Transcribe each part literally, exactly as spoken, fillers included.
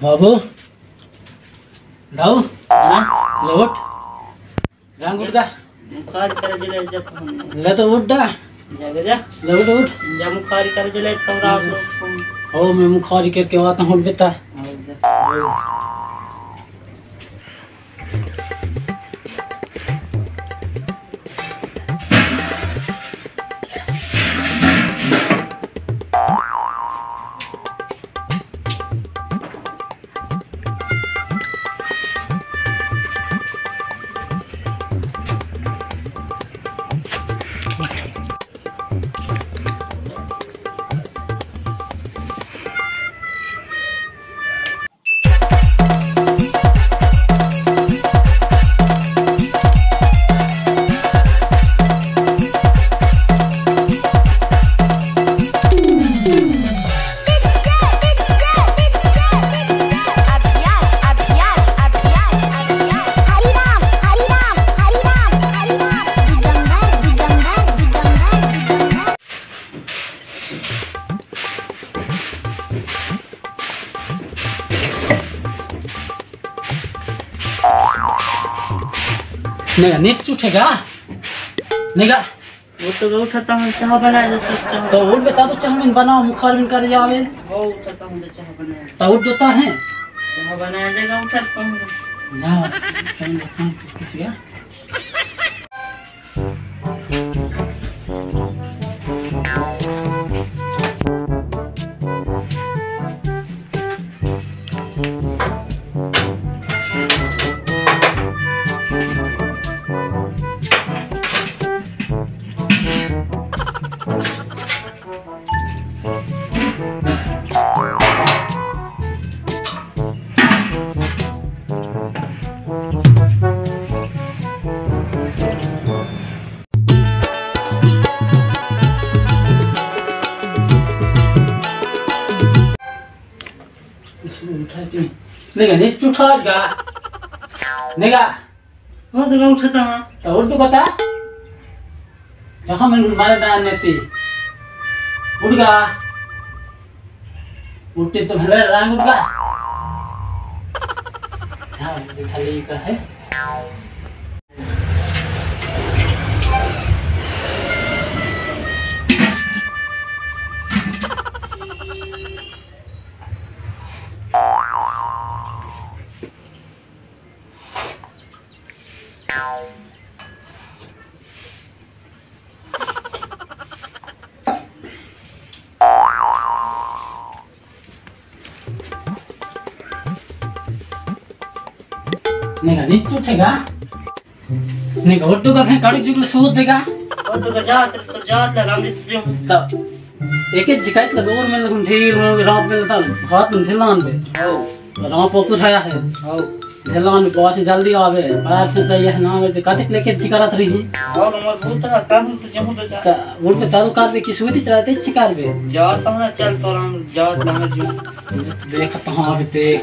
बाबू, दाऊ, हाँ? ले उठ। रांग उठ गा। मुखारी करे जिले जब हम ले तो उठ गा। जा बे जा। ले उठ, उठ। जा मुखारी करे जिले तब रात को। ओ, मैं मुखारी करके आता हूँ बेटा। हाँ, जा। नहीं, नीच उठेगा। नहीं गा। वो तो उठता हूँ, चाह बना दे तो चाह। तो उठ बेटा, तो चाह में बनाओ, मुखार में कर जावे। वो उठता हूँ तो चाह बना दे। तो उठ देता है। चाह बना देगा, उठता हूँ। ना, चाह में कुछ किया। इसमें उठा क्यों? नहीं, नहीं, उठा जा। नहीं गा। वो तो मैं उठता हूँ। तो उठ बता। जहाँ मैं मारे दान नेती। उठ गा। उठते तो भले रांग उठ गा। हाँ, ये खाली का है। नहीं गा, नहीं उठेगा। नहीं गा, उठ तो का फिर काड़ू जुगल सूत बेगा। उठ तो का जा, तो, तो जा, तो राम जी तुझे। तो एक एक जिकाइत का दौर में लगन ढेर रात में तो हाथ में ढिलान बे। हो। राम पोकुर है, है। हो। ढिलान बस जल्दी आवे, बाहर से चाहिए है ना, अगर कतिक लेके चिकारत रही। और हमर बहुत है, तब हम तो जहूं तो जा। त उन पे तारो कार बे की सुविधा चलाते चिकार बे। जा तो ना, चल तो हम जा तो ना जो। देख तो हाँ अभी देख।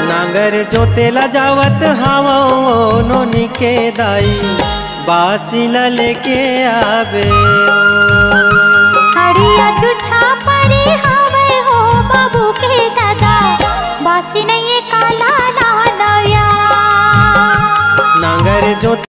नांगर जोते ला जावत हावो नोनी के दाई, बासी ला लेके आबे। हड़िया जुठा परे हावय हो बाबू के दादा, बासी नइये काला नहनव्या। नांगर जोते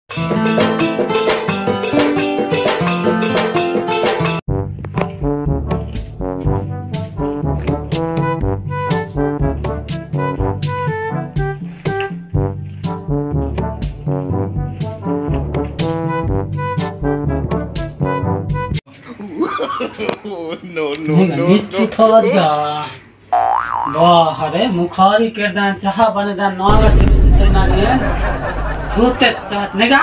No, no, नहीं, no, नहीं, no। चुप हो जा। वाह रे, मुखारी के दान, चाहा बने दान, नागा के सुनते ना रे। सूते चाहत, नेगा?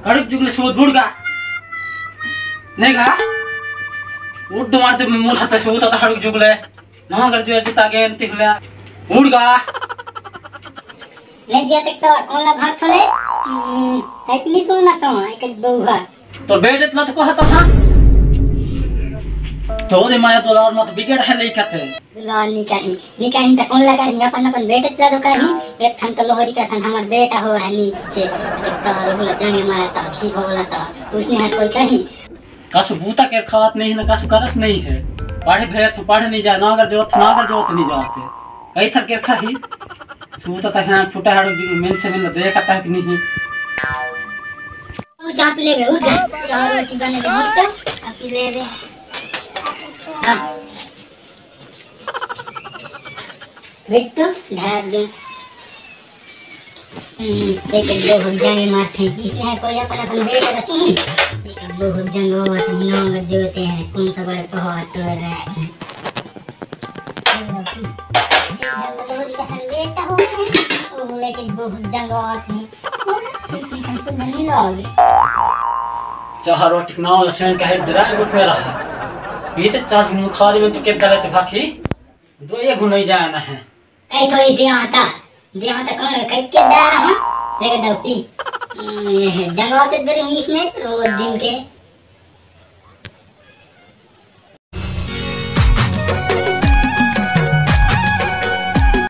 कड़क जुगले सूत बुड़गा। नेगा? उड्ड मारते मुंह खाते सूत आता हड़क जुगले। नागा जो जिता गेन तिहले। उड़गा। ले जिया तक तो कौन ला भार थोले? हम्म, है कि नहीं सुनना तो, एक बउहा। तो बेटे तला तो कहा तो हाँ। तोरे माया तो और मत बिगड़ है नहीं कहते। दुल्हन नी करही, नी करही त कोन ला करही? अपन, अपन बेटे ला तो करही। एक ठन तो लोहरी के सन हमर बेटा हो है नीचे। एक तो रोहू ला जंगे मारा त, खी होला त, उसने हर कोई करही। कसु बूता के खात नहीं ना, कसु करत नहीं है। पढ़े भे तो पढ़ नहीं जाए, नागर जोत, नागर जोत नहीं जाते। कई थर के खाही। सूता त है फुटा हड़ो जी, मेन से मिल देखा तक नहीं। तू चाह पी लेबे, उठ जा। चाह रोटी बने दे, उठ जा। अब पी लेबे। हाँ। बिट्टू, ढार दे। हम्म, देख, दो हो जाए माथे। इसने है कोई अपन, अपन बेटे रखी। देख, दो हो जंगो, तीनों अगर जोते हैं, कौन सा बड़े पहाड़ टोर रहे हैं। इधर तो दो का सन बेटा हो गया। वो बोले कि दो हो जंगो आते हैं। इसने हम सुबह नहीं लोगे। चाह रोटी के नाम लसण कहे दराय गुट में रहा। पीते चाह मुखारी में तो के दलत भाखी। दो ये गुनई जाना है। कई थोड़ी दिया था। दिया था कौन कई के जा रहा हूँ। देख दो पी। हम्म, ये है, जंगल ते दर ही इसने रोज दिन के।